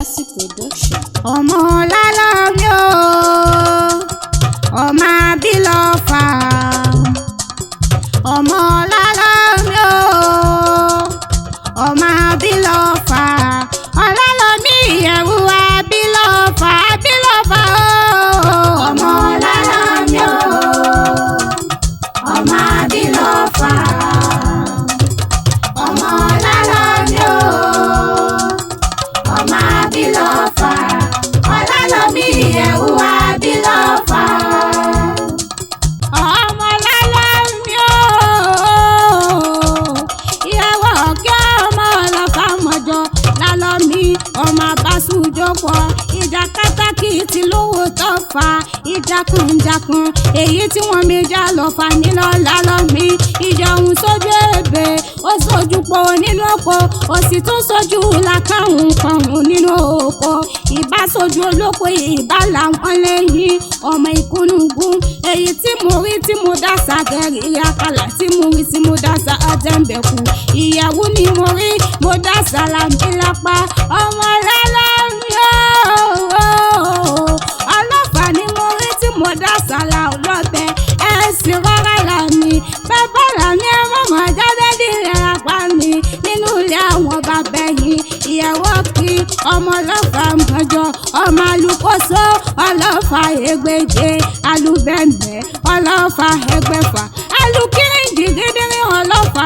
Classic Production. Ọmọ lálọ́mí o, ọmọ abilọ́fà. Ọmọ lálọ́mí o, ọmọ abilọ́fà. Ọlálọ́mí ìyẹ̀wù abilọ́fà, abilọ́fà o. Ọmọ lálọ́mí o, ọmọ abilọ́fà. Ọmọ lálọ́mí o, ọmọ abilọ́fà. Ọlálọ́mí ìyẹ̀wù abilọ́fà. Ọmọ lálọ́mí o, ìyàwó ọ̀kẹ́ ọmọ ọlọ́fà mọ̀jọ lálọ́mí ọmọ abásùjọpọ̀ ìjà kátàkì ti lówó tó fa ìjákùnjákùn èyí tí wọ́n méjà lọ fà nílọ lálọ́mí ìjà òun sójú ebè ó sójú pọ̀ nínú oko ó sì tún sójú làkàrùn kọrùn nínú oko ìbá sójú olóko ìbá làwọn lẹ́yìn ọmọ ìkúnnùgún èyí tí mo rí tí mo dá sàgẹ̀rì àkàlà tí mo rí tí mo dá sàtẹ̀ǹbẹ̀kù ìyàwó ni mo rí mo dá sàlàmì lápá. Ọmọ lálọ́mí ooo, ọlọ́fà ni mo rí tí mo dá sàlà ọlọ́bẹ ẹ sì rọra là mí bàbá là mí ẹ mọ̀mọ́ jáde nílẹ̀ apá mi nínú ilé àwọn bàbá yìí. Ìyàwó kí ọmọ ọlọ́fà mọ́jọ ọmọ alùkóso ọlọ́fà ẹgbẹ́je alùbẹ̀mẹ̀ ọlọ́fà ẹgbẹ́fà alùkìrìndì dídìrín ọlọ́fà